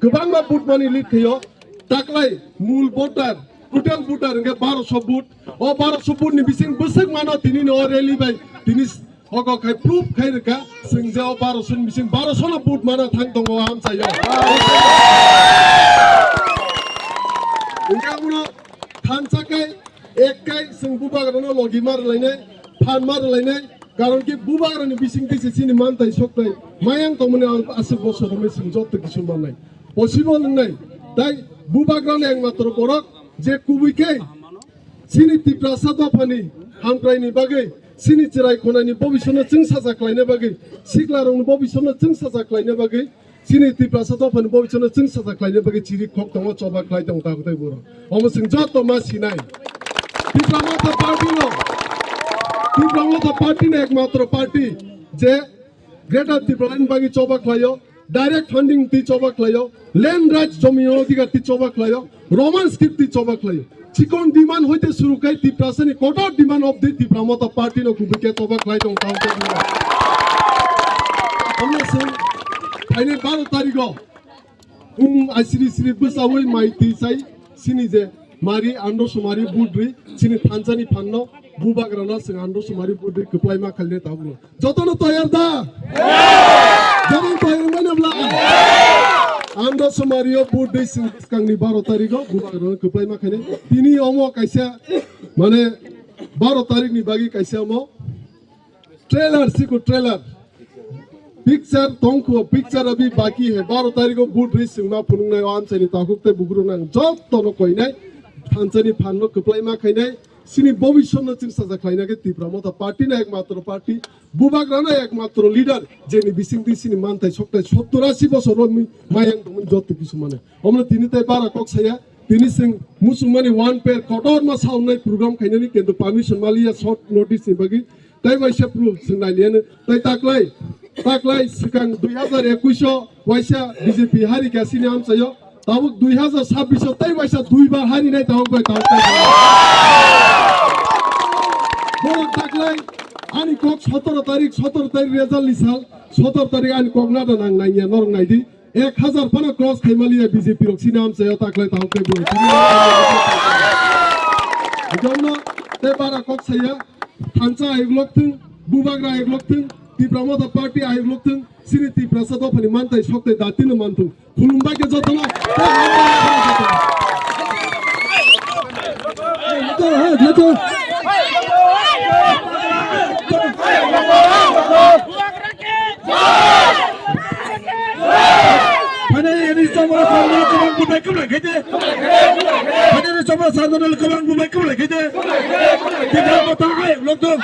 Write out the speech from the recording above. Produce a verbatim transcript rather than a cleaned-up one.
Kwbangma vote mani lead khaio. Taklai mul voter, total voter hwnkhe baroso vote. O baroso vote ni bising bwswk mano tini no rally bai tini ogo khai proof khai rwkha. Swng je o baroso ni bising baroso no vote mana thang tongo, amchaio. Hwnkhe abono thansa khai, ek khai swng bubagrano logi ma rwlainai, phan ma rwlainai. Karon ki bubagrani bising twi se chini mantai soktai mayang tongmani aswk bosor romwi swng jotto kisu mannai. Possible wngnai. Tai bubagrano ekmatro borok je kubui khe chini Tiprasa dophani hamkraini bagwi, chini chwrai khonani bobiswrno chwng sacha khlaina bagwi, siklarokni bobiswrno chwng sacha khlaina bagwi, chini Tiprasa dophani bobiswrno chwng sacha khlaina bagwi chiri khok tongo, choba khlai tongo, takhuk tei borok. Omo chwng jotto ma sinai. Tipra Motha Party no, Tipra Motha Party no ekmatro party je Greater Tipraland bagwi choba khlaio, direct funding twi choba khlaio, land rights jomi odhikar twi choba khlaio, Roman script twi choba khlaio. Chikon demand hoite suru khai Tiprasani kotor demand of the Tipra Motha Party no kubui khe choba khlai tong tang tong. Amne se phainai baro tarigo um asiri siri bwsawi mai twi sai sini je mari andro sumari budri sini thansani phanno bubagrano sing andro sumari budri kwplai ma khaile tablo. Jotono toyar da? Jotono toyar wngmani bla? Ang da sumario vote dei sing bwskangni baro tarigo bubagrano kwplai ma khainai. Tini omo kaisa, mane, baro tarikni bagwi kaisa omo trailer, siko trailer. Picture tongkho, picture abi baki he baro tarigo vote dei sing ma phunuknai o amchaini takhuk tei bugruk nang jotono koinai. Thansani phanno kwplai ma khainai. Chini bobiswrno chwng sacha khlaina khe Tipra Motha Party no ekmatro party, bubagrano ekmatro leader, jeni bisingtwi chini manthai sokthai sottor ashi bosor romwi mayang tongmani joto kisu mane. Omono tini tai bara kok saya, tini chwng muchungmani one pair kotorma saunai program khainani kintu permission maliya short notice ni bagwi. Tai waisa pro chwng nailiyano, tai taklai, taklai swkang dui hazar ekwis o waisa B J P hari kha chini amchaio, tabuk dui hazar sabbish o tai waisa dui bar hari nai tabuk bai tabuk tai. Borok taklai ani kok sotoro tarik, sotoro tarik result ni sal, sotoro tarik ani kok nada nang nangya norok naidi. Ek hazar phano cross khaimaliya B J P rok sini amchaio taklai tabuk tai borok. Jono te bara kok saya, thansa ayuk lok thung, bubagra ayuk lok thung, Tipra Motha Party ayuk lok thung, sini Tiprasa dophani mantai soktai dati no manthung. Khulumbai khe jotono. Joto, joto. Phainai yani chongmani samung kwbang bubai kwbang khaide. Phainai yani chongmani samung kwbang bubai kwbang khaide. Tipra Motha ayuk lok thung.